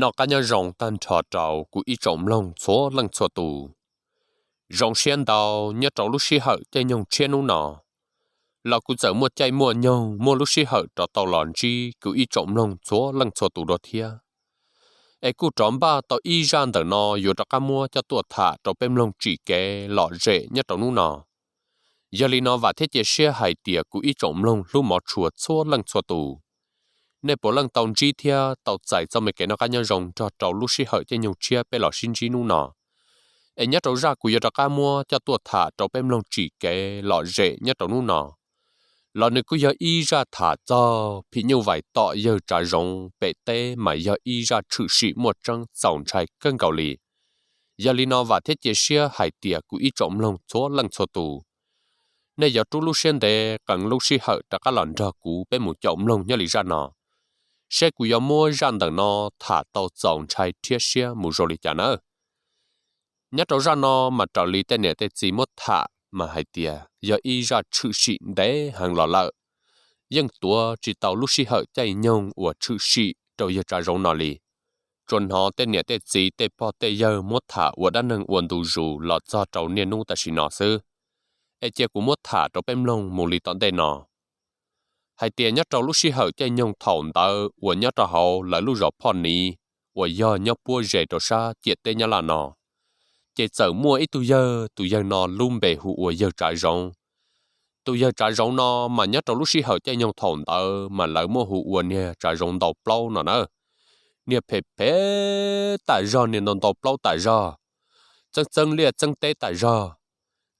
Noj qab nyob zoo tag nrho rau kuv ib tsoom mloog txhua leej txhua tus. Zoo siab ntau, nyob rau lub sij hawm caij nyoog tshiab hnub no los kuv txawm muaj caij muaj nyoog muaj lub sij hawm rov tau los ntsib kuv ib tsoom mloog txhua leej txhua tus dua thiab. Es kuj rov npaj tau ib zaj ntawm no yuav rov qab muab coj tuaj tham rau peb mloog tsim kev lom zem nyob rau hnub no. Yog li no vam thiab cia siab hais tias kuv ib tsoom mloog hlub mov tshua txhua leej txhua tus, nej puav leej tau ntsib thiab tau txais txoj me kev noj qab nyob zoo nrog rau lub sij hawm caij nyoog tshiab peb los sib ntsib hnub no. Es nyob rau zaj kuv yuav rov qab muab coj tuaj tham rau peb mloog tsim kev lom zem nyob rau hnub no los nws kuj yog ib zaj tham txog phim nyuj vais tom yawg Tsav Zoov pem teb mas yog ib zaj tshwm sim muaj tseeb txaus ntshai kawg nkaus li. Yog li no vam thiab cia siab hais tias kuv ib tsoom mloog txhua leej txhua tus, nej yuav rub lub siab ntev qee lub sij hawm rov qab los nrog kuv peb mus caum mloog nyob li zaj no, seb kuv yuav muab zaj ntawm no tham tau txaus ntshai thiab siab mus zoo li cas nawb. Nyob rau zaj no mas raws li tej niam tej txiv muab tham mas hais tias yog ib zaj tshwm sim ntev heev los lawm, yeej tuav tsis tau lub sij hawm caij nyoog uas tshwm sim rau yawg Tsav Zoov no li. Tsuas hnov tej niam tej txiv tej pog tej yawg muab tham ua dab neeg ua ntu zus los txog rau niaj hnub tam sim no xwb. Es cia kuv muab tham rau peb mloog mus li tom ntej no. Hais tias nyob rau lub sij hawm caij nyoog thaum ntawd uas nyob rau hauv lawv lub zos Phoj Niv uas yog nyob puab ze rau sab ciam teb Nyab Laj no, ces txawm muaj ib tug yawg, tus yawg no lub npe hu ua yawg Tsav Zoov. Tus yawg Tsav Zoov no mas nyob rau lub sij hawm caij nyoog thaum ntawd mas lawv muab hu ua niag Tsav Zoov ntau plaub no na. Niag phem phem tas zog, niag ntau ntau plaub tas zog, txeeb txeeb liaj txeeb teb tas zog.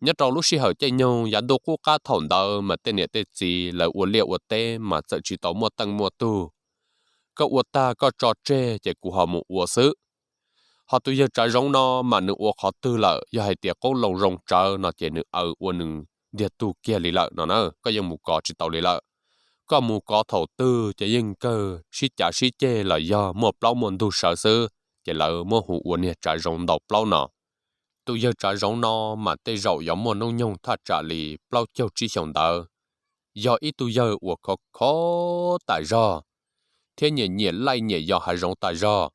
Nyob rau lub sij hawm caij nyoog yav ntuj qub qab thaum ntawd mas tej niam tej txiv lawv ua liaj ua teb mas txawm tsis tau muaj teej muaj tug. Koj ua tag koj tso tseg ces kuv ho mus ua xwb. Ho tus yawg Tsav Zoov no mas nws ua qhov twg lawm, yog hais tias qoob loo zoo tsawv no ces nws aws ua nws ntiag tug kiag li lawm no na, koj yeej mus kov tsis tau li lawm. Koj mus kov thaum twg ces yeej kawg sib cav sib ceg los yog muaj plaub muaj ntug sawv xwb, ces lawv muab hu ua niag Tsav Zoov ntau plaub no. Tus yawg Tsav Zoov no mas tej zaum yuav muaj hnub nyoog thaj tsam li plaub caug tsib xyoos ntawd, yog ib tug yawg uas khov khov tas zog, thiab nyiam nyiam laij nyiam yos hav zoov tas zog.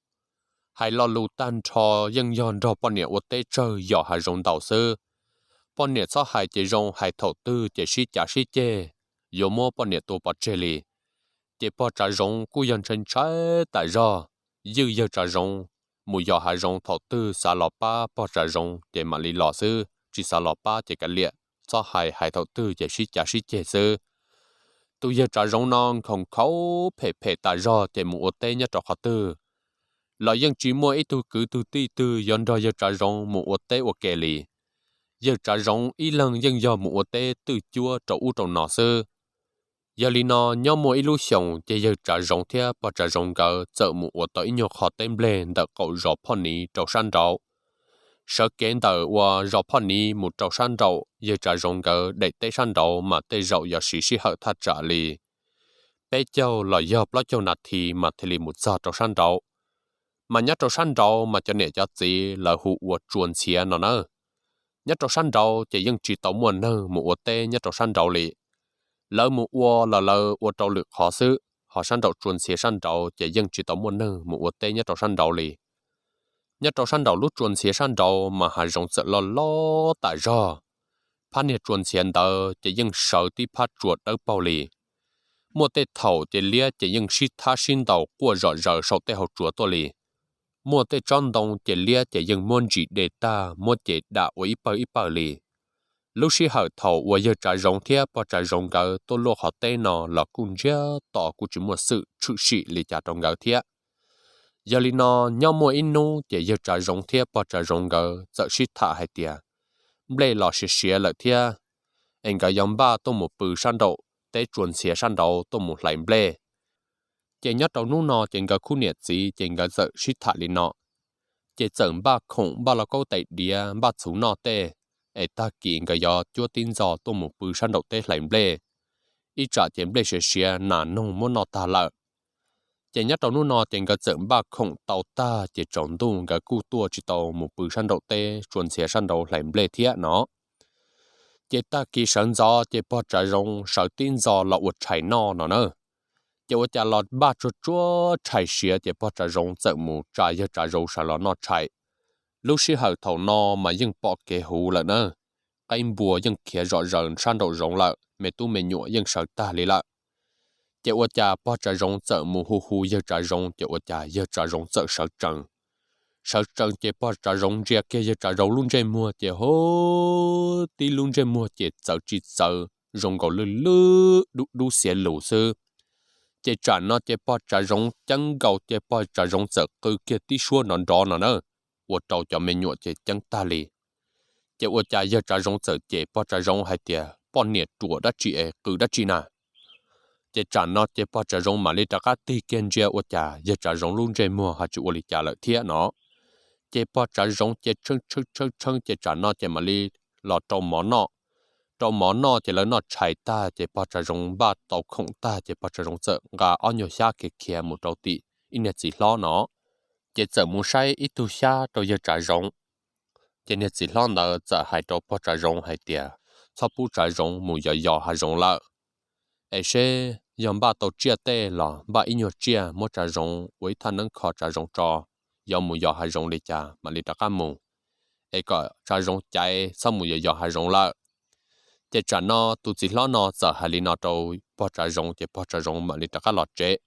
Hais lo lus tag nrho yeej yog nrog poj niam ua teb tsawg yos hav zoov ntau xwb. Poj niam txhob hais ces zoo, hais thaum twg ces sib cav sib ceg, yuav muab poj niam tua pov tseg li. Ces pog Tsav Zoov kuj yog ntshai ntshai tas zog, ywj yawg Tsav Zoov mus yos hav zoov thaum twg xav los pab pog Tsav Zoov ces mam li los xwb, tsis xav los pab ces kav liam, txhob hais, hais thaum twg ces sib cav sib ceg xwb. Tus yawg Tsav Zoov no nkhaus nkhaus phem phem tas zog ces mus ua teb nyob rau qhov twg los yeej tsis muaj ib tug kwv tug tij twg yuav nrog yawg Tsav Zoov mus ua teb ua ke li. Yawg Tsav Zoov ib leeg yeej yog mus ua teb twj cuab rau ub rau no xwb. Yog li no nyob muaj ib lub xyoos ces yawg Tsav Zoov thiab pog Tsav Zoov nkawd txawm mus ua tau ib nyuag qho teb nplej ntawm qaum zos Phoj Niv rau sab nraud. Sawv kev ntawm uas zos Phoj Niv mus rau sab nraum yawg Tsav Zoov nkawd daim teb sab nraud mas tej zaum yuav siv sij hawm thaj tsam li peb caug los yog plaub caug nas this mas thiaj li mus txog rau sab nraud. Mas nyob rau sab nraud mas cov niam cov txiv lawv hu ua Tsua Ntxhiav no na. Nyob rau sab nraud ces yeej tsis tau muaj neeg mus ua teb nyob rau sab nraud li. Lawv mus ua los lawv ua rau lwm qhov xwb, ho sab nraum Tsua Ntxhiav sab nraud ces yeej tsis tau muaj neeg mus ua teb nyob rau sab nraud li. Nyob rau sab nraum lub Tsua Ntxhiav sab nraud mas hav zoov txawm loj loj tas zog. Phab niag Tsua Ntxhiav ntawd ces yeej sawv tib phab tsua dawb paug li. Muaj tej thaum ces liab ces yeej sib thab sib ntaus quaj zom zaws saum tej hauv tsuas tuaj li. Muaj tej tsob ntoo ces liab ces yeej muab ntsis de tag muab ces dam ua ib pawg ib pawg li. Lub sij hawm thaum uas yawg Tsav Zoov thiab pog Tsav Zoov nkawd tuaj luaj qhov teb no los kuj ntsiag to, kuj tsis muaj xwm tshwm sim li cas rau nkawd thiab. Yog li no, nyob muaj ib hnub ces yawg Tsav Zoov thiab pog Tsav Zoov nkawd txawm sib tham hais tias, nplej los siav siav lawm thiab, es nkawd yuav npaj tuaj mus pw sab nraum teb Tsua Ntxhiav sab nraud tuaj mus hlais nplej. Ces nyob rau hnub no ces nkawd khub niam txiv ces nkawd txawm sib tham li no, ces txawm npaj khoom npaj lauj kaub tais diav npaj txhuv noj tej, es tag kis nkawd yuav cuab tib ntxo tuaj mus pw sab nraum teb hlais nplej, ib tsam ces nplej siav siav nas noog muab noj tag lawm. Ces nyob rau hnub no ces nkawd txawm npaj khoom tau tag ces tsaus ntuj nkawd kuj tuaj tsis tau mus pw sab nraum teb Tsua Ntxhiav sab nraud hlais nplej thiab no. Ces tag kis sawv ntxov ces pog Tsav Zoov sawv tib ntxo los ua tshais noj no na. Ces ua cas los npaj tsuag tsuag tshais siav ces pog Tsav Zoov txawm mus tsa yawg Tsav Zoov sawv los noj tshais. Lub sij hawm thaum no mas yeej pom kev huv lawm na, qaib npua yeej khiav zom zaws sab nraum zoov lawm, me tub me nyuam yeej sawv tag li lawm. Ces ua cas pog Tsav Zoov txawm mus hu hu yawg Tsav Zoov ces ua cas yawg Tsav Zoov txawm sawv tsees. Sawv tsees ces pog Tsav Zoov ntsia kiag yawg Tsav Zoov lub ntsej muag ces ho tib lub ntsej muag ces txawv tsis txawv zoo nkaus lwj lwj dub dub xiav lus xwb. Ces tsam no ces pog Tsav Zoov ceeb nkaus ces pog Tsav Zoov txawm qw kiag tib suab nrov nrov no na, ua rau cov me nyuam ces ceeb tag li. Ces ua cas yawg Tsav Zoov txawm cem pog Tsav Zoov hais tias, poj niam ruam dab tsi es qw dab tsi na? Ces tsam no ces pog Tsav Zoov mam li rov qab tig kiag ntsia ua cas yawg Tsav Zoov lub ntsej muag ho tsis ua li cas lawm thiab no. Ces pog Tsav Zoov ces tshee tshee tshee ces tsam no ces mam li los rau mov noj. Rau mov noj ces lawv noj tshais tag ces pog Tsav Zoov npaj tau khoom tag ces pog Tsav Zoov txawm nqa ob nyuag xyab khiav khiav mus rau tim ib niag txiv hlob no, ces txawm mus saib ib tug xyab rau yawg Tsav Zoov. Ces niag txiv hlob ntawd txawm hais rau pog Tsav Zoov hais tias, txhob pub Tsav Zoov mus yos yos hav zoov lawm, es seb yog npaj tau tsiaj tej los npaj ib nyuag tsiaj muab Tsav Zoov ua ib thaj neeb kho Tsav Zoov tso, yuav mus yos hav zoov li cas mam li rov qab mus, es kom Tsav Zoov caiv txhob mus yos yos hav zoov lawm. Ces tsam no tus txiv hlob no txawm hais li no rau pog Tsav Zoov ces pog Tsav Zoov mam li rov qab los tsev.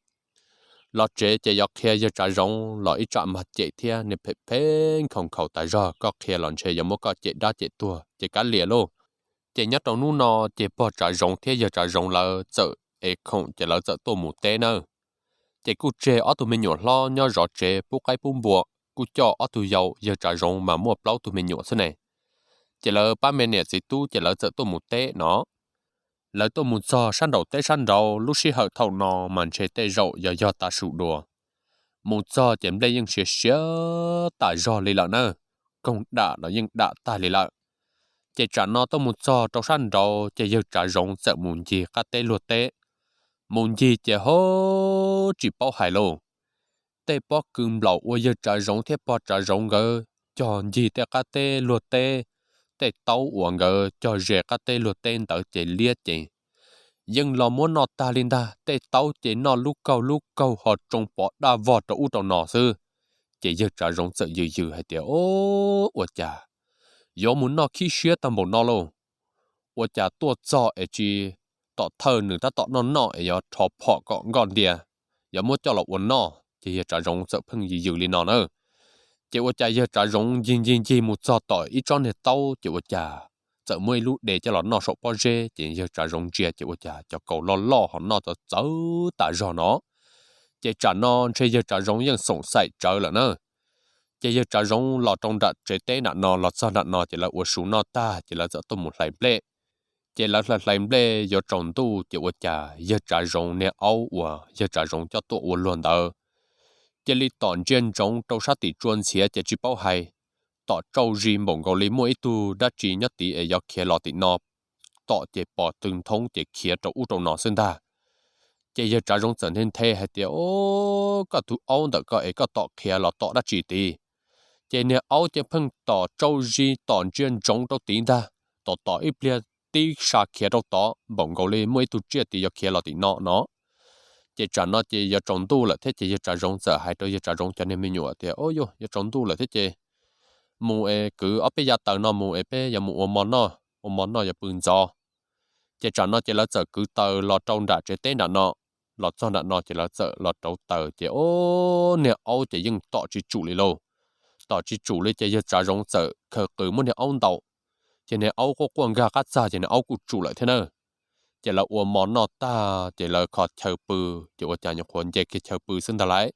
Los tsev ces yuav qhia yawg Tsav Zoov los ib tsam mag cem thiab, niag phem phem nkhaus nkhaus tas zog, koj qhia los ntshe yuav muab koj cem dab cem tuag ces kav liam lauj. Ces nyob rau hnub no ces pog Tsav Zoov thiab yawg Tsav Zoov lawv txawm ev khoom ces lawv txawm tuaj mus teb nawb. Ces kuj tseg ob tug me nyuam hlob nyob zov tsev pub qaib pub npua, kuj coj ob tug yau, yawg Tsav Zoov mas muaj plaub tug me nyuam xwb ne. Ces lawv pab me niam txiv tub ces lawv txawm tuaj mus teb no. Lawv tuaj mus txog sab nraum teb sab nraud, lub sij hawm thaum no mas ntshe tej zaum yog yog tav su dua. Mus txog ces nplej yeej siav siav tas zog li lawm na, koog dam los yeej dam tag li lawm. Ces tsam no tuaj mus txog rau sab nraud ces yawg Tsav Zoov txawm mus ncig qab teb luag teb. Mus ncig ces ho tsis paub hais lauj, tej pob kws nplaum uas yawg Tsav Zoov thiab pog Tsav Zoov nkawd cog ncig tej qab teb luag teb, tej taub uas nkawd cog ze qab teb luag teb ntawd ces liab ces yeej los muab noj tag li ntag. Tej taub ces noj lub kaug lub kaug ho tsoo pov daj vog rau ub rau no xwb. Ces yawg Tsav Zoov txawm yws yws hais tias, o, ua cas yuav mus noj khib siab tag npaum no lauj? Ua cas tuaj txog es tsis tom thawj nws tab tom noj noj es yuav rho phom kom nkoj ntia, yuav muab coj los ua noj. Ces yawg Tsav Zoov txawm pheej yws yws li no na. Ces ua cas yawg Tsav Zoov ncig ncig ncig mus txog tom ib tsob niag taub ces ua cas txawm muab ib lub de coj los noj saum pob zeb. Ces yawg Tsav Zoov ntsia ces ua cas cov kaus loj loj ho noj txawv txawv tas zog no. Ces tsam no ntshe yawg Tsav Zoov yeej xoom xaim tsawv lawm na. Ces yawg Tsav Zoov los rau nram tsev teb nram no, los txog nram no ces lawv ua su noj tag ces lawv txawm tuaj mus hlais nplej. Ces lawv hlais hlais nplej yuav tsaus ntuj ces ua cas yawg Tsav Zoov niag aub uas yawg Tsav Zoov coj tuaj ua luag ntawd cia li tom ntsia ntsoov rau sab tim tsua ntxhiav ces tsis paub hais, tom tsauj zis npaum nkaus li muaj ib tug dab tsi nyob tid es yuav khiav los tim no, tom ces pos tw nthoob ces khiav rau ub rau no xwb ntag. Ces yawg Tsav Zoov txawm nthe nthe hais tias, o, koj tus aub ntawm koj es koj tom khiav los tom dab tsi tid? Ces niag aub ces pheej tom tsauj zis tom ntsia ntsoov rau tid ntag, tom tom ib pliag tib sa khiav rau tod npaum nkaus li muaj ib tug tsiaj tid yuav khiav los tim no no. Ces tsam no ces yuav tsaus ntuj lawm thiab ces yawg Tsav Zoov txawm hais rau yawg Tsav Zoov cov niag me nyuam tias, o, yuav tsaus ntuj lawm thiab ces mus es kwv ob peb yav taws no mus es peb yuav mus ua mov noj, ua mov noj yuav pw ntxov. Ces tsam no ces lawv txawm kwv taws los rau nram tsev teb nram no. Los txog nram no ces lawv txawm los rauv taws ces, o, niag aub ces yeej tom tsis tsum li lauj. Tom tsis tsum li ces yawg Tsav Zoov txawm khaws qws muab niag aub ntaus. Ces niag aub quaj quaj nkag qab txag ces niag aub kuj tsum lawm thiab na. Ces lawv ua mov noj tag ces lawv kho chaw pw, ces ua cas nyuam qhuav nce kiag chaw pw xwb ntag lauj.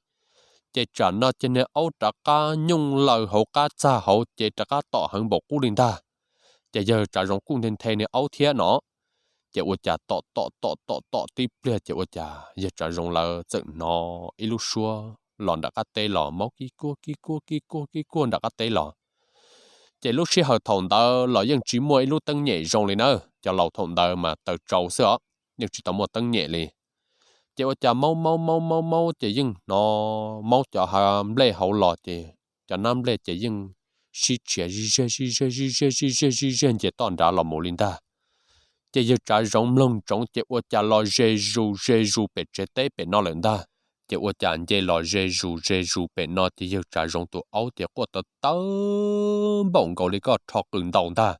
Ces tsam no ces niag aub rov qab nyooj laws hauv qab txag hauv ces rov qab tom heev npaum qub li ntag. Ces yawg Tsav Zoov kuj nthe nthe niag aub thiab no. Ces ua cas tom tom tom tom tom tib pliag ces ua cas yawg Tsav Zoov lawv txawm hnov ib lub suab los nram qab teb los, maub kib kuaj kib kuaj kib kuaj kib kuaj nram qab teb los. Ces lub sij hawm thaum ntawd los yeej tsis muaj ib lub teeb nyem zoo li na, cov laus thaum ntawd mas taws tsau xwb os, yeej tsis tau muaj teeb nyem li. Ces ua cas maub maub maub maub maub ces yeej hnov maub cov hav nplej hauv los ces cov nab nplej ces yeej sib tshiav zij zej zij zej zij zej zij zej zij zej nce toj nrad los mus li ntag. Ces yawg Tsav Zoov mloog ntsoov ces ua cas los ze zus ze zus pem tsev teb pem no lawm ntag. Ces ua cas nce los ze zus ze zus pem no ces yawg Tsav Zoov tus aub ces quaj tawv tawv npaum nkaus li koj rho qws ntaus ntag.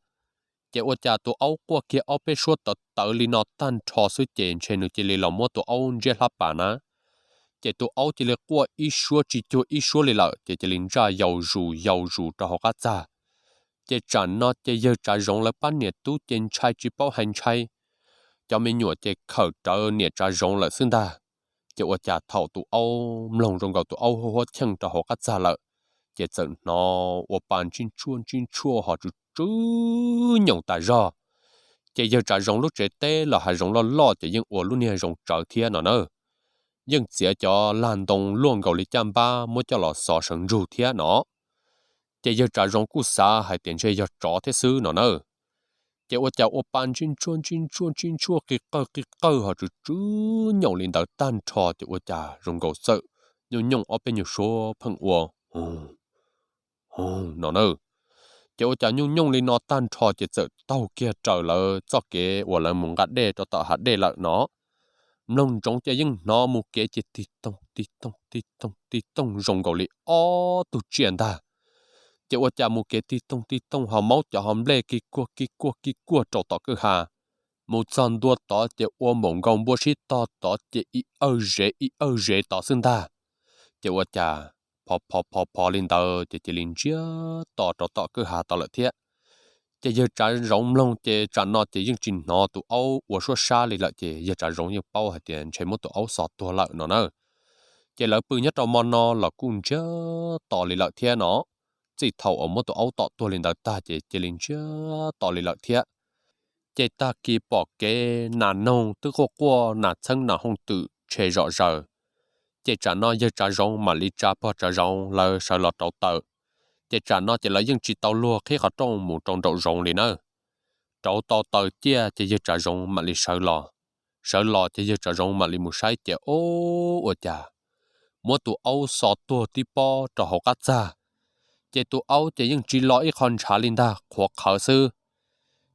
Ces ua cas tus aub quaj kiag ob peb suab tawv tawv li no tag nrho xwb ces ntshe nws cia li los muab tus aub ntsiab hlab pas na. Ces tus aub cia li quaj ib suab tsis cuag ib suab li lawm ces cia li ntsaj yau zus yau zus rau hauv qab txag. Ces tsam no ces yawg Tsav Zoov lawv pab niam tub ces ntshai tsis paub hais ntshai, cov me nyuam ces khawm rawv niam Tsav Zoov lawm xwb ntag. Ces ua cas thaum tus aub mloog zoo nkaus tus aub huab cheej rau hauv qab txag lawm, ces txawm hnov ua pa ntsib ntshuaj ntsib ntshuaj ho tsw tsw nyoos tas zog. Ces yawg Tsav Zoov lub tsev teb los hav zoov loj loj ces yeej ua lub niag zoo tsawv thiab no na. Yeej txiav cov lag ntoo luaj nkaus li caj npab muab coj los xov sawv ntsug thiab no. Ces yawg Tsav Zoov kuj xav hais tias ntshe yog tsov thiab xwb no na. Ces ua cas ua pa ntsib ntshuaj ntsib ntshuaj ntsib ntshuaj qi qawg qi qawg ho tsw tsw nyoos li ntawd tag nrho ces ua cas zoo nkaus txawm nyooj nyooj ob peb nyuag suab pheej ua no na. Ces ua cas nyooj nyooj li no tag nrho ces txawm taug kiag raws lawv txoj kev uas lawv mus nqa dej rau tom hav dej lawm no. Mloog ntsoov ces yeej hnov mus kev ces tig toog tig toog tig toog tig toog zoo nkaus li ob tug tsiaj ntag. Ces ua cas mus kev tig toog tig toog ho maub cov ho nplej ki kuag ki kuag ki kuag rau tom kwj ha. Mus txog ntua tod ces ua npaum nkaus npua sib tog tod ces ib awj zev ib awj zev tod xwb ntag. Ces ua cas phov phov phov phov li ntawd ces cia li ntsiag to rau tom kwj ha tod lawm thiab. Ces yawg Tsav Zoov mloog ces tsam no ces yeej tsis hnov tus aub ua suab sab li lawm ces yawg Tsav Zoov yeej paub hais tias ntshe muab tus aub xov tuag lawm no na. Ces lawv pw nyob rau mo no los kuj ntsiag to li lawm thiab no. Txij thaum uas muab tus aub tom tuag li ntawd tag ces cia li ntsiag to li lawm thiab. Ces tag kis pom kev nas noog twb quaj quaj nas txheeb nas hooj twm tshe zom zaws. Ces tsam no yawg Tsav Zoov mam li tsa pog Tsav Zoov lawv sawv los rauv taws. Ces tsam no ces lawv yeej tsis tau luag qhib qhov rooj mus rau nraum zoov li na. Rauv tau taws ciaj ces yawg Tsav Zoov mam li sawv los. Sawv los ces yawg Tsav Zoov mam li mus saib ces o, ua cas muab tus aub xov tuag tib pob rau hauv qab txag. Ces tus aub ces yeej tsis lo ib qho ntshav li ntag, qhuav qhawv xwb,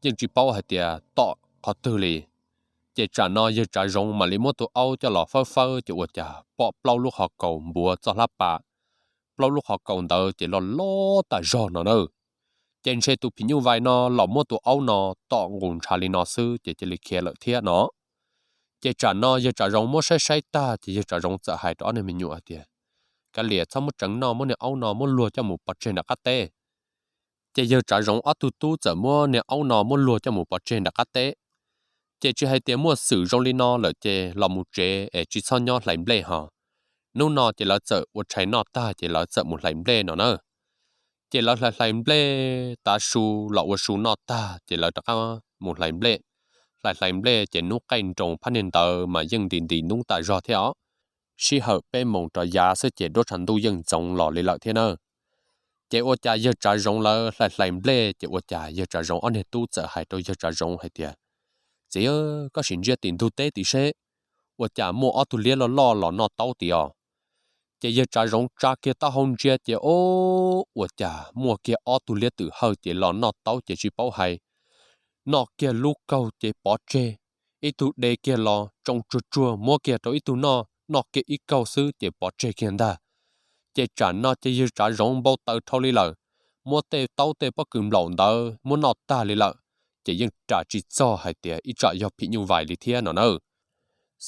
yeej tsis paub hais tias tom qhov twg li. Ces tsam no yawg Tsav Zoov mam li muab tus aub coj los fawb fawb ces ua cas pom plaub lub qhov kaus npuav txoj hlab pas. Plaub lub qhov kaus ntawd ces loj loj tas zog no na. Ces ntshe tus phim nyuj vais no los muab tus aub no tom nqus ntshav li no xwb ces cia li khiav lawm thiab no. Ces tsam no yawg Tsav Zoov muab saib saib tag ces yawg Tsav Zoov txawm hais rau ob niag me nyuam hais tias, Kav liam, txhob muab tseev noj, muab niag aub no muab luag coj mus pov tseg nram qab teb. Ces yawg Tsav Zoov ob tug tub txawm muab niag aub no muab luag coj mus pov tseg nram qab teb. Ces tsis hais tias muaj xwm zoo li no lawm ces los mus tsev es tsis txhob nyob hlais nplej ho. Hnub no ces lawv txawm ua tshais noj tag ces lawv txawm mus hlais nplej no na. Ces lawv hlais hlais nplej tav su los ua su noj tag ces lawv rov qab mus hlais nplej. Hlais hlais nplej ces hnub qaij nroos phab niag ntawd mas yeej nti nti ntub tas zog thiab os. Sij hawm peb moos rov yav xwb ces duab tshav ntuj yeej ntxoov los li lawm thiab na. Ces ua cas yawg Tsav Zoov lawv hlais hlais nplej ces ua cas yawg Tsav Zoov ob niag tub txawm hais rau yawg Tsav Zoov hais tias, Txiv, koj sim ntsia tim ntug teb tid seb, ua cas muaj ob tug liab loj loj los noj taub tid os. Ces yawg Tsav Zoov tsa kiag taub hau ntsia ces o, ua cas muaj kiag ob tug liab twm hawj ces los noj taub ces tsis paub hais. Noj kiag lub kaug ces pov tseg, ib tug de kiag los tsoo tsuag tsuag muab kiag rau ib tug noj, noj kiag ib kaug xwb ces pov tseg kiag ntag. Ces tsam no ces yawg Tsav Zoov npau taws dhau li lawm, muab tej taub tej pob kws nplaum ntawd muab noj tag li lawm, ces yeej ras tsis txog hais tias ib tsam yog phim nyuj vais li thiab no na.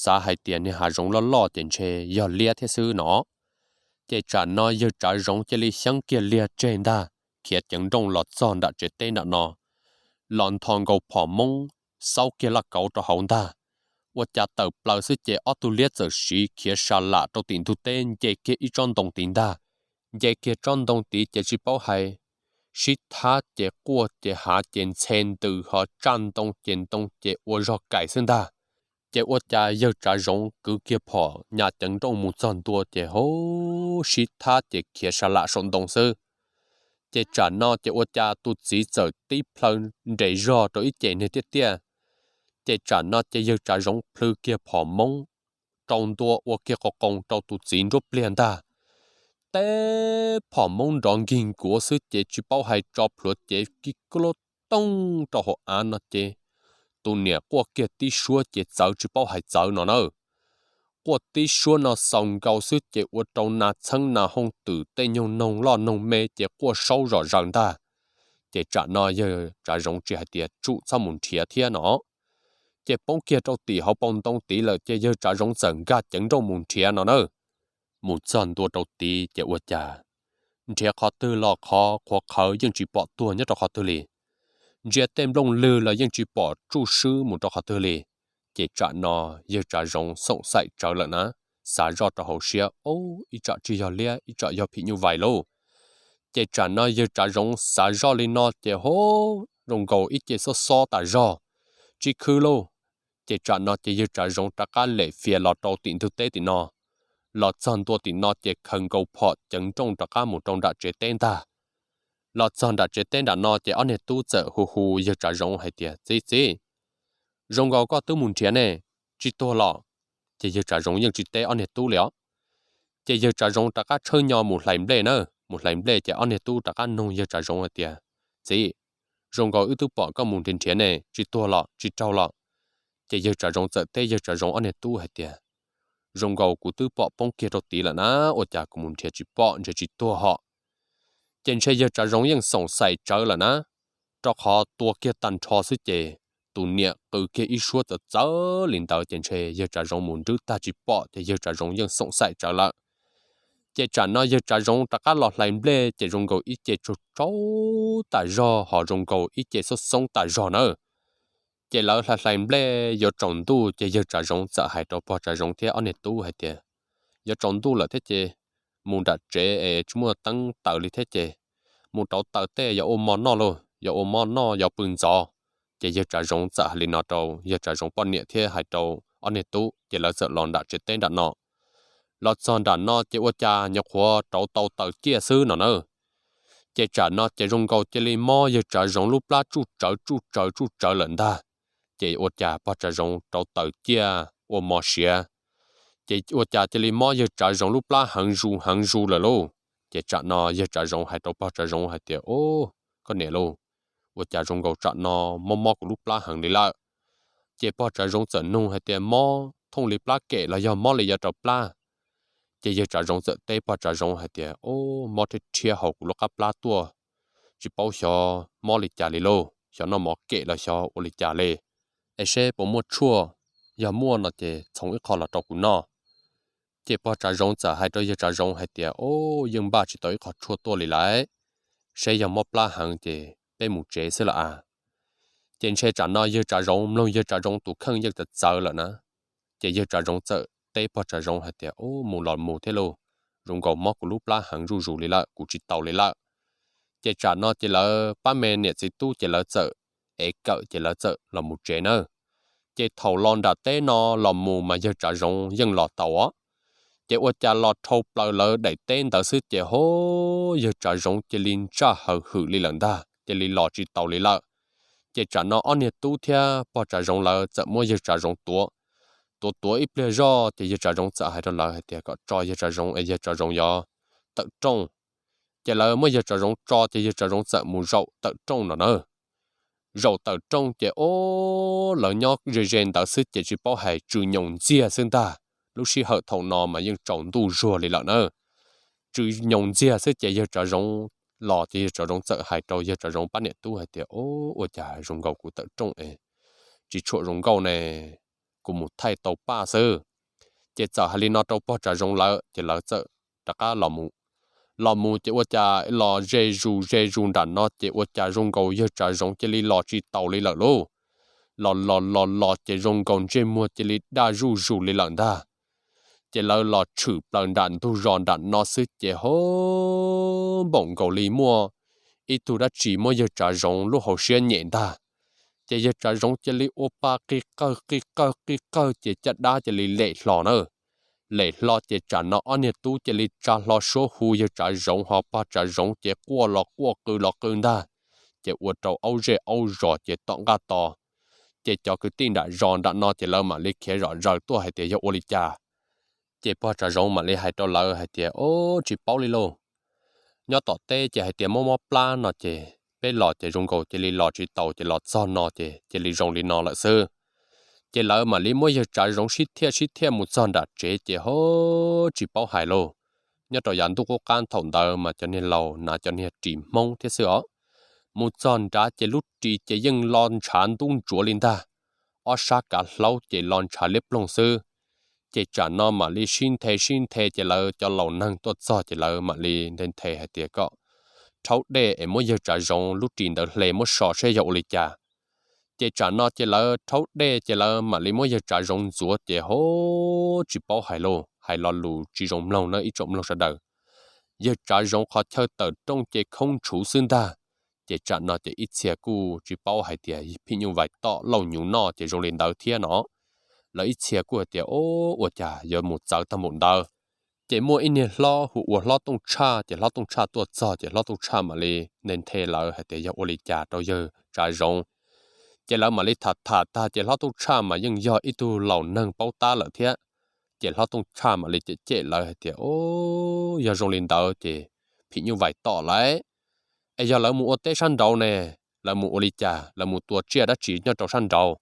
Xav hais tias niag hav zoov loj loj ces ntshe yog liab thiab xwb no. Ces tsam no yawg Tsav Zoov cia li xyeeb kiag liag tseg ntag, khiav ceev nrooj los txog nram tsev teb nram no, los nthos nkaus phom moob, xaub kiag laj kauv rau hauv ntag. Ua cas tawm plaws xwb ces ob tug liab txawm siv khiav sa lam rau tim ntug teb nce kiag ib tsob ntoo tid ntag. Nce kiag tsob ntoo tid ces tsis paub hais, sib thab ces quaj ces hav ces ntxhe ntws ho tsaj ntoo ces ntoo ces ua zog kais xwb ntag. Ces ua cas yawg Tsav Zoov kwv kiag phom nyas ceev nrooj mus txog ntua ces hauv sib thab ces khiav sa lam saum ntoo xwb. Ces tsam no ces ua cas tus txiv txawm tib plhaw nres zog rau ib ce niag tiaj tiaj. Ces tsam no ces yawg Tsav Zoov plhws kiag phom moob rau ntua ua kiag qos qoos rau tus txiv nruab pliag ntag. Teb phom moob nrov nkig nkuav xwb ces tsis paub hais tso plhuav cev kib kub lub tooj rau hauv av no ces tus niam quaj kiag tib suab ces txawv tsis paub hais txawv no na. Quaj tib suab no xaus nkaus xwb ces ua rau nas txheeb nas hooj twm tej nyoog noog loj noog me ces quaj saub zom zaws ntag. Ces tsam no yawg Tsav Zoov tsis hais tias tsum txhob mus nrhiav thiab no, ces poob kiag rau tim hauv paus ntoo tid lawm ces yawg Tsav Zoov txawm nkag ceev nrooj mus nrhiav no na. Mus txog ntua rau tid ces ua cas nrhiav qhov twg los qhov qhuav qhawv yeej tsis pom tuag nyob rau qhov twg li. Ntsia tej nplooj lwg los yeej tsis pom tsuj swb mus rau qhov twg li. Ces tsam no yawg Tsav Zoov xoom xaim tsawv lawm na, xav zoj rau hauv siab, Ub, ib tsam tsis yog liab, ib tsam yog phim nyuj vais lauj. Ces tsam no yawg Tsav Zoov xav zoj li no ces ho zoo nkaus ib ce xob xob tas zog, tsis khwv lauj. Ces tsam no ces yawg Tsav Zoov rov qab lem fias los rau tim ntug teb tim no. Los txog ntua tim no ces khaws nkaus phom ceev nrooj rov qab mus rau nram tsev teb ntag. Los txog nram tsev teb nram no ces ob niag tub txawm hu hu yawg Tsav Zoov hais tias, Txiv, txiv, zoo nkaus koj twb mus nrhiav ne, tsis tuag los? Ces yawg Tsav Zoov yeej tsis teb ob niag tub li os. Ces yawg Tsav Zoov rov qab tshawb nyo mus hlais nplej na, mus hlais nplej ces ob niag tub rov qab nug yawg Tsav Zoov hais tias, Txiv, zoo nkaus wb twb pom koj mus nrhiav nrhiav ne, tsis tuag los, tsis raug los? Ces yawg Tsav Zoov txawm teb yawg Tsav Zoov ob niag tub hais tias, Zoo nkaus kuv twb pom poob kiag rau tid lawm na, ua cas kuv mus nrhiav tsis pom, ntshe tsis tuag hos. Ces ntshe yawg Tsav Zoov yeej xoom xaim tsawv lawm na, rau qhov tua kiag tag nrho xwb ces tus niam qw kiag ib suab txawv txawv li ntawd ces ntshe yawg Tsav Zoov mus nrwb tag tsis pom ces yawg Tsav Zoov yeej xoom xaim tsawv lawm. Ces tsam no yawg Tsav Zoov rov qab los hlais nplej ces zoo nkaus ib ce tsaug tsaub tas zog ho zoo nkaus ib ce xoob xoob tas zog nawb. Ces lawv hlais hlais nplej yuav tsaus ntuj ces yawg Tsav Zoov txawm hais rau pog Tsav Zoov thiab ob niag tub hais tias, Yuav tsaus ntuj lawm thiab ces mus nram tsev es tsis muaj teeb taws li thiab ces mus rauv taws tej yuav ua mov noj lauj, yuav ua mov noj yuav pw ntxov. Ces yawg Tsav Zoov txawm hais li no rau yawg Tsav Zoov poj niam thiab hais rau ob niag tub ces lawv txawm los nram tsev teb nram no. Los txog nram no ces ua cas nyuam qhuav rauv tau taws ciaj xwb no na. Ces tsam no ces zoo nkaus cia li mob yawg Tsav Zoov lub plab tsuj tsawv tsuj tsawv tsuj tsawv lawm ntag. Ces ua cas pog Tsav Zoov rauv taws ciaj ua mov siav, ces ua cas cia li mob yawg Tsav Zoov lub plab heev zus heev zus lawm lauj. Ces tsam no yawg Tsav Zoov hais rau pog Tsav Zoov hais tias, Ub, koj niam lauj, ua cas zoo nkaus tsam no mob mob kuv lub plab heev li lawm? Ces pog Tsav Zoov txawm nug hais tias, Mob thooj li plab kem los yog mob li yav raws plab? Ces yawg Tsav Zoov txawm teb pog Tsav Zoov hais tias, Ub, mob rhiab rhiab hauv kuv lub qab plab tuaj, tsis paub xyov mob li cas li lauj, xyov noj mov kem los xyov ua li cas li. Es seb puas muaj tshuaj, yog muaj no ces txhoov ib qho los rau kuv noj. Ces pog Tsav Zoov txawm hais rau yawg Tsav Zoov hais tias, Ub, yeej npaj tsis tau ib qho tshuaj tuaj li lawm, seb yog mob plab heev ces peb mus tsev xwb lawm a. Ces ntshe tsam no yawg Tsav Zoov mloog yawg Tsav Zoov tus kheej yeej txawv txawv lawm na. Ces yawg Tsav Zoov txawm teb pog Tsav Zoov hais tias, Ub, mus los mus thiab lauj, zoo nkaus mob kuv lub plab heev zuj zus li lawm, kuv tsis tau li lawm. Ces tsam no ces lawv pab me niam txiv tub ces lawv txawm ev kawm ces lawv txawm los mus tsev nawb. Ces thaum los nram teb no los mus mas yawg Tsav Zoov yeej los tau os. Ces ua cas los dhau plaws lawv daim teb ntawd xwb ces ho yawg Tsav Zoov cia li ntsaj hawv hwm li lawm ntag, cia li los tsis taus li lawm. Ces tsam no ob niag tub thiab pog Tsav Zoov lawv txawm muab yawg Tsav Zoov tuav. Tuav tuav ib pliag zoj ces yawg Tsav Zoov txawm hais rau lawv hais tias kom tso yawg Tsav Zoov es yawg Tsav Zoov yuav tawm rooj. Ces lawv muab yawg Tsav Zoov tso ces yawg Tsav Zoov txawm mus zaum tawm rooj no na. Zaum tawm rooj ces o, lawv nyob ze ze ntawd xwb ces tsis paub hais tsw nyoos ntxiag xwb ntag. Lub sij hawm thaum no mas yeej tsaus ntuj zuag li lawm na. Tsw nyoos ntxiag xwb ces yawg Tsav Zoov los ces yawg Tsav Zoov txawm hais rau yawg Tsav Zoov pab niam tub hais tias, O, ua cas zoo nkaus kuv tawm rooj es tsis tshua zoo nkauj ne, kuv mus thaij tau paj xwb. Ces txawm hais li no rau pog Tsav Zoov lawv ces lawv txawm rov qab los mus. Los mus ces ua cas los ze zus ze zus nram no ces ua cas zoo nkaus yawg Tsav Zoov cia li los tsis taus li lawm lauj. Los los los los ces zoo nkaus ntsej muag cia li daj zuj zus li lawm ntag. Ces lawv los tshwm plaws nram ntug zos nram no xwb ces ho npaum nkaus li muaj ib tug dab tsi muab yawg Tsav Zoov lub hauv siab nyem ntag. Ces yawg Tsav Zoov cia li ua pa qi qawg qi qawg qi qawg ces caj dab cia li lem hlo na. Lem hlo ces tsam no ob niag tub cia li tsa hlo suab hu yawg Tsav Zoov ho pog Tsav Zoov ces quaj los quaj qw los qw ntag. Ces ua rau aub zej aub zos ces tom nqaj to. Ces cov kwv tij nram zos nram no ces lawv mam li khiav zom zaws tuaj hais tias yog ua li cas. Ces pog Tsav Zoov mam li hais rau lawv hais tias, O, tsis paub li lauj. Nyob tom teb ces hais tias mob mob plab no ces peb los ces zoo nkaus cia li los tsis taus ces los txog no ces cia li zoo li no lawm xwb. Ces lawv mam li muab yawg Tsav Zoov sib thiaj sib thiaj mus txog nram tsev ces hov tsis paub hais lauj, nyob rau yav ntuj qub qab thaum ntawd mas cov niag laus hnav cov niag ris Hmoob thiab xwb os. Mus txog nrad ces lub ris ces yeej lo ntshav ntub ntsuav li ntag, ob sab kav hlaub ces lo ntshav liab ploog xwb. Ces tsam no mam li sib nthe sib nthe ces lawv cov laus neeg tuaj txog ces lawv mam li nthe nthe hais tias kom rhaub dej es muab yawg Tsav Zoov lub ris ntawd hle muab so seb yog ua li cas. Ces tsam no ces lawv rhaub dej ces lawv mam li muab yawg Tsav Zoov ntxuav ces hov tsis paub hais lauj, hais lo lus tsis zoo mloog na ib tsoom mloog sawv daws. Yawg Tsav Zoov qhov chaw tawm rooj ces khoob ntshuv xwb ntag. Ces tsam no ces ib txhia kuj tsis paub hais tias phim nyuj vais tom lauj nyuv noj ces zoo li ntawd thiab no. Lawv ib txhia kuj hais tias o, ua cas yuav mus txawv tag npaum ntawd. Ces muaj ib niag hlob hu ua Hlob Tooj Tshaj ces Hlob Tooj Tshaj tuaj txog ces Hlob Tooj Tshaj mam li nthe nthe lawv hais tias yog ua li cas rau yawg Tsav Zoov. Ces lawv mam li tham tham tag ces Hlob Tooj Tshaj mas yeej yog ib tug laus neeg paub tab lawm thiab. Ces Hlob Tooj Tshaj mam li cem cem lawv hais tias o, yog zoo li ntawd ces phim nyuj vais tom lawm. Es yog lawv mus ua teb sab nraud ne, lawv mus ua li cas, lawv mus tua tsiaj dab tsi nyob rau sab nraud.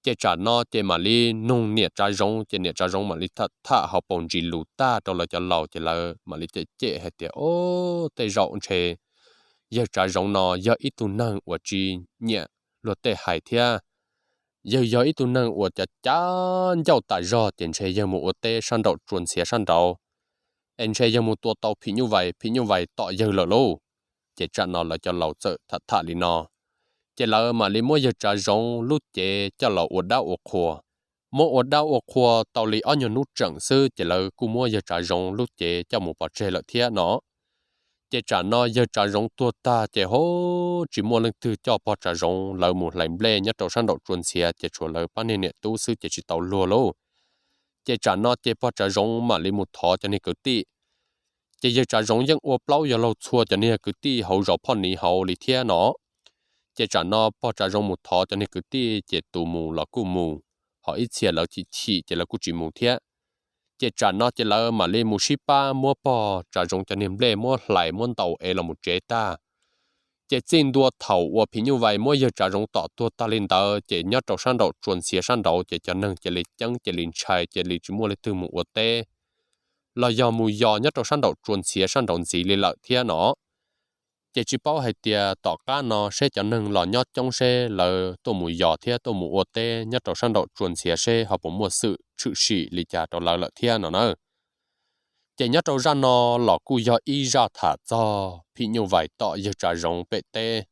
Ces tsam no ces mam li nug niam Tsav Zoov ces niam Tsav Zoov mam li tham tham hauv paus ntsis lus tag rau lawv cov laus ces lawv mam li cem cem hais tias o, tej zaum ntshe yawg Tsav Zoov no yog ib tug neeg uas tsis nyiam luag tej hais thiab. Yawg yog ib tug neeg uas cav cav ncauj tas zog ces ntshe yawg mus ua teb sab nraum tsua ntxhiav sab nraud, es ntshe yawg mus tua tau phim nyuj vais, phim nyuj vais tom yawg lawm lauj. Ces tsam no lawv cov laus txawm tham tham li no, ces lawv mam li muab yawg Tsav Zoov lub cev coj los ua dab ua qhua. Muab ua dab ua qhua tau li ob nyuag hnub tseem xwb ces lawv kuj muab yawg Tsav Zoov lub cev coj mus pov tseg lawm thiab no. Ces tsam no yawg Tsav Zoov tuag tag ces hov tsis muaj leej twg coj pog Tsav Zoov lawv mus hlais nplej nyob rau sab nraum tsua ntxhiav ces tshuav lawv pab niag niam tub xwb ces tsis tau luag lauj. Ces tsam no ces pog Tsav Zoov mam li mus thov cov niag kwv tij. Ces yawg Tsav Zoov yeej ua plaub yog laug txhua cov niag kwv tij hauv zos Phoj Niv hauv li thiab no. Ces tsam no pog Tsav Zoov mus thov cov niag kwv tij ces tus mus los kuj mus, ho ib txhia lawv chim chim ces lawv kuj tsis mus thiab. Ces tsam no ces lawv mam li mus sib pab muab pog Tsav Zoov cov niag nplej muab hlais muab ntaus es los mus tsev tag. Ces txij ntua thaum uas phim nyuj vais muab yawg Tsav Zoov tom tuag tag li ntawd ces nyob rau sab nraum tsua ntxhiav sab nraud ces cov neeg cia li ceeb cia li ntshai cia li tsis muaj leej twg mus ua teb los yog mus yos nyob rau sab nraum tsua ntxhiav sab nraud ntxiv li lawm thiab no. Ces tsis paub hais tias tom qab no seb cov neeg los nyob coob seb lawv tuaj mus yos thiab tuaj mus ua teb nyob rau sab nraum tsua ntxhiav seb ho puas muaj xwm tshwm sim li cas rau lawv lawm thiab no na. Ces nyob rau zaj no los kuj yog ib zaj tham txog phim nyuj vais tom yawg Tsav Zoov pem teb.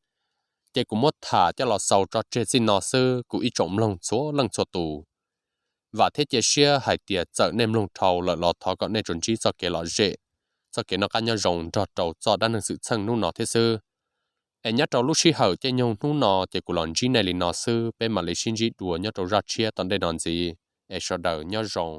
Ces kuv muab tham coj los xaus tso tseg txij no xwb kuv ib tsoom mloog txhua leej txhua tus. Vam thiab cia siab hais tias txawm nej mloog dhau lawm los thov kom nej tsuas ntsib txoj kev lom zem, txoj kev noj qab nyob zoo nrog rau txoj dab neeg xwm txheej hnub no thiab xwb. Es nyob rau lub sij hawm caij nyoog hnub no ces kuv los ntsib nej li no xwb, peb mam li sib ntsib dua nyob rau zaj tshiab tom ntej no ntxiv. Es sawv daws nyob zoo.